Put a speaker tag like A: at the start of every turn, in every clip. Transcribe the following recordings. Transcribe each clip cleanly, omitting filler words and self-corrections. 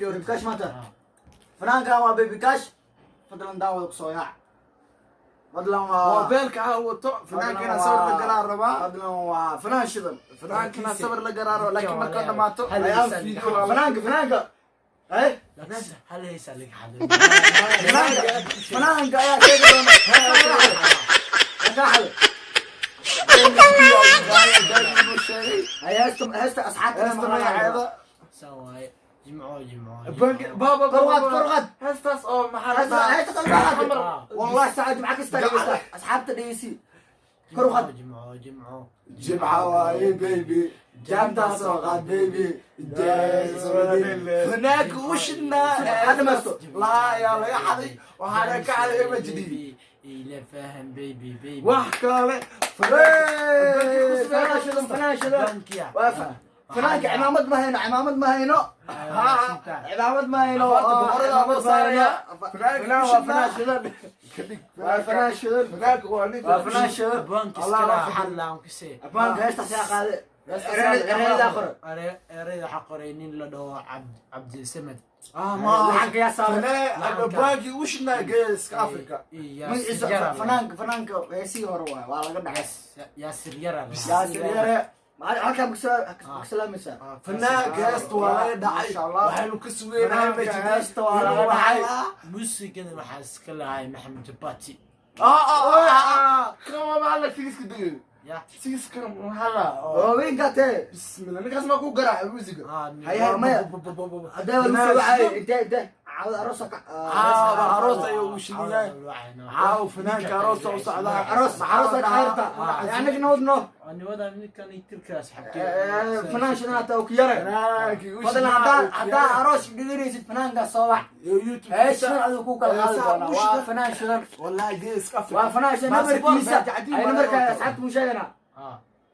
A: Baby Cash maanta. Fanaankan waa Baby Cash. Fadlan daawada kusoo yaac. Fadlan waa
B: Moobeelka ha wato fanaanka inaa sawir la galaa rabaa.
A: Fadlan, waa fanaan shidan.
B: Fanaanka inaa sawir la galaa rabaa, laakiin marka dhamaato
C: Hal
B: ayaan
C: hees
B: video la
A: Fanaanka ay
C: Hal heesaa laga xaday.
A: Fanaanka ayaa sheegi doona kaa xaday.
B: Sheegay.
A: Ay, heesta asxaabta.
B: Heesta magaceeda?
C: Saan waaye: jimco, jimco.
B: Baba.
A: Korqaad, korqaad.
B: Heestaas oo maxaa la
A: Heesta
B: dhahaa?
A: heesta qalbaad.
C: Ah.
A: Wallahi saacad jimca kasta dhegeysta, asxaabta dhegeysi, kor u qaad.
C: Jimco, jimco.
B: Jimca waaye baby, jaamtaa soo qaad baby. Fanaanka u shidnaa
A: Ha dhamaysto.
B: Lahaa ayaa laga xaday, waxaana ka xaday MHD.
C: Ila faham baby, baby.
B: Wax kale.
A: Fanaan shidan, fanaan shidan.
C: Bankiya.
A: Waa fanaanka cimaamad ma hayno, cimaamad ma hayno, cimaamad ma hayno.
B: Afarta boqorada
A: Cimaamad
B: loo
A: ma hayno.
B: saarayaa.
A: Fanaan waa fanaan shidan, waa fanaan shidan.
B: Fanaanka waa ninka.
A: Waa fanaan shidan.
C: Banki
B: Allah
C: iskala
B: waa
C: xallaan kuse.
A: Abbaanka heestaas yaa qaade? Ereydaa qore?
C: Ereyda waxaa qoray nin la dhaho Cabdisamad.
A: Laxanka yaa saaray?
B: Abaankii u shidnaa Geeska Africa.
A: Magaciisa fanaanka heesihii hore waay, waa laga dhacay.
C: Yaasir Yara.
A: Yaasir Yare halkaa makusalaamaysaa.
B: Fanaanka heesta waa laga dhacay.
A: Masha Allah.
B: Waxaynu ka sugeynaa
A: Fanaanka heesta waa laga dhacay.
C: Muusigada waxaa iska lahay Maxamed Jabati.
B: Kan waa maxaa la sigiska degay?
C: Ya.
B: Sigiska maxaa la
A: Haweenka tee.
B: Bismillah, ninkaas maa ku garaacay muusiga?
A: Hay, hay, maya. Haddee waa lagu soo wacay, intee caawada aroosa ka
B: Caawa aroos ayuu u shidan yahay. Caawa fanaanka aroosa u socdaa.
A: Aroos ka xeyrta anaga nabadno.
C: Niwada ninkan tirkaas.
A: Fanaan shidan hataa ku yare.
B: Fanaankii u
A: Fadlan,
B: shidnaa
A: haddaa aroos dhiganaysid, fanaankaas soo wac.
B: Iyo YouTube.
A: Hees shidan adigu ku kala qaadi
B: Heesaha
A: doonaa.
B: u
A: Waa
B: shidan.
A: fanaan shidan.
B: Wallahi Geeska Africa.
A: Waa fanaan shidan. Nabarkiisa ay nabarka asxaabta mu sheegana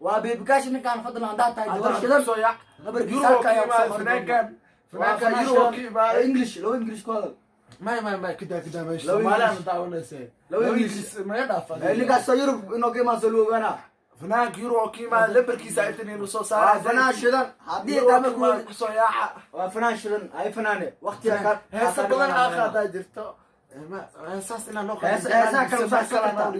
A: waa Baby Cash ninkaan. Fadlan, haddaa tahay gabar shidan,
B: Soo yaac.
A: nabarkiisa
B: Yurub
A: halka
B: ka
A: ayaa
B: imaaday
A: kusoo qori
B: fanaankan.
A: doonaa. Waa
B: Fanaankan
A: fanaan
B: Yurub ka
A: shidan.
B: imaaday.
A: English, laba English ku hadal.
B: May, may, may, kadaa, kadaa meesha.
A: Laba
B: Soomaaliya
A: English.
B: ma daawanaysa.
A: Laba
B: Laba
A: English.
B: English maga dhaafa.
A: Ninkaas Yurub inoo ka imaan soo lagu ogaanaa.
B: Fanaanka Yurub oo ka imaaday, lambarkiisa intan inuu soo
A: Waa
B: saaray.
A: fanaan shidan haddii
B: Yurub
A: taa
B: ka imaaday,
A: markuu
B: kusoo yaaca.
A: Waa fanaan shidan. Ay fanaane waqtiga ka
B: Heesa badan aa qaadaa jirto. Heesaas inaan noo
A: Heesaha kale saas ka kartaa.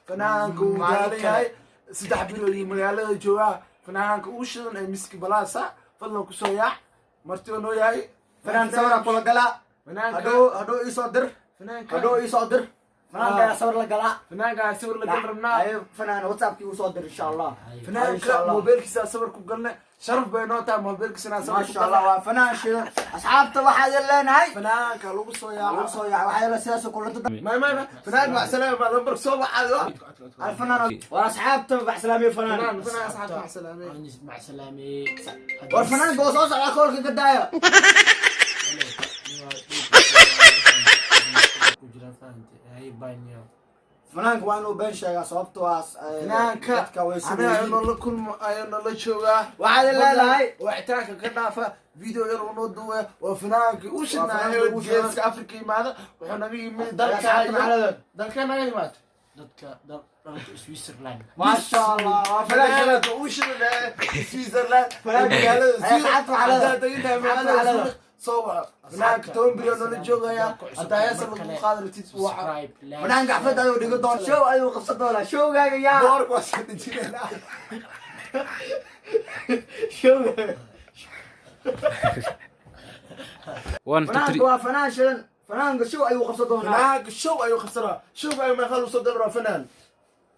B: Fanaanka uu daalan yahay, 3 bilood iyo magaalada joogaa. Fanaanka uu shidan ee Miski Balasa, fadlan kusoo yaac, marti oo noo yahay.
A: Fanaan sawira kula galaa.
B: Fanaanka
A: Hadhow iisoo dir.
B: Fanaanka
A: Hadhow iisoo dir, fanaanka ayaa sawir la galaa.
B: Fanaanka aan sawir la gal rabnaa.
A: Ay fanaan, WhatsAppkii usoo dir insha Allah. Insha
B: Fanaanka
A: Allah.
B: moobeelkiisa aan sawir ku galnay, sharaf bay noo tahay moobeelkiisa inaan sawir ku
A: Maasha Allah.
B: galnay.
A: Waa fanaan shidan. Asxaabta waxaa leenahay
B: Fanaanka lagu soo
A: lagu
B: yaaco.
A: soo yaaco. Waxaa yeele sidaas oo kulanta.
B: May, may, may, fanaanka wax salaam baa lambar soo wacayo.
A: Alfanaan war asxaabta wax salaamiyo fanaan.
B: Fanaan, fanaan, asxaabta wax salaamay.
C: Mac salaamee.
A: War fanaanka oo soo socda, koolka ka daaya.
C: Ku jira fahante hay banyo.
A: Fanaanka waa inuu been sheegaa, sababtoo ah
B: Fanaanka
A: dadka way
B: anaga
A: sugayeen.
B: ayuu noola kulmo, ayuu noola joogaa.
A: Waxaad leedahay
B: wicitaanka ka dhaafa, video yar uu noo duwe. Waa fanaanka u shidnaayo.
A: Fanaanka ugu shidan.
B: Geeska Afrika yimaada, wuxuu naga yimid dalka
A: Asxaabta maxaa leedahay?
B: Dalka naga yimaada.
C: Dadka dalka Switzerland.
A: Maasha Allah, waa fanaan shidan.
B: Fanaanka u shidan ee Switzerland, magaalada
A: Asxaabta waxaa leedahay.
B: Haddaad degan tahay magaalada
A: Asxaabta waxaa
B: Zurich, soo waco fanaanka. 10 bilyan noola joogaya. Haddaa heesa lagu qaadi rabtid, waca.
C: Subscribe, like.
A: Fanaanka xaflad ayuu dhigi doon, show ayuu qabsan doonaa, showgaaga yaa
B: Boorka waa soo dejinaynaa.
A: Showgaaga.
D: One, two,
A: Fanaanka
D: three.
A: waa fanaan shidan. Fanaanka show ayuu qabsan doonaa.
B: Fanaanka show ayuu qabsanaa. Showga ayuu meeqa lagu soo dali rabaa fanaan?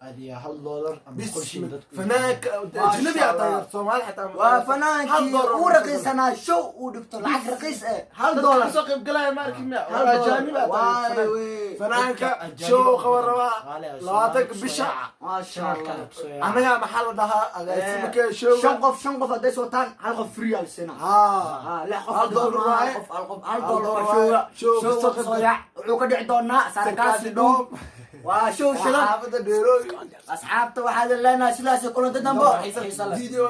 C: Adiga $1 ama 100 shilin dadku.
B: Fanaanka ajnabi xataa, Soomaali xataa.
A: Waa
B: Hal
A: fanaankii
B: doolar
A: ugu raqiisanaa show uu dhigto, lacag raqiis eh, $1.
B: Kasoo qayb galaya ma arkin miya?
A: Hal dollar.
B: Ajaanib aa
A: Waay
B: tahay.
A: wey.
B: Fanaanka
C: Ajaanib
B: show
C: oo
B: qaban
C: badan.
B: rabaa
C: Qaali ah,
B: 20-ka
C: Soomaali
B: bisha.
C: kusoo yaaca.
A: Maasha Allah.
B: Annagaa maxaa la dhahaa agaasimaka showga.
A: Shan qof hadday soo wataan, hal qof free aa la siinaa. Lix qof
B: Hal
A: hadday
B: dollar
A: wataan,
B: waaye.
A: hal qof, hal qof hal
B: Hal
A: dollar
B: dollar
A: waa showga.
B: waaye. Showga
A: Showga
B: soo
A: soo
B: qayb
A: yaac. Wuxuu ka dhici doonaa Sarkaasi
B: Sarkaasi
A: Dhoom.
B: Dhoom.
A: Waa show shidan.
B: Xaafadda Dheerooy.
A: Asxaabta waxaad leenahay sidaas iyo kulanti dambo.
B: Video.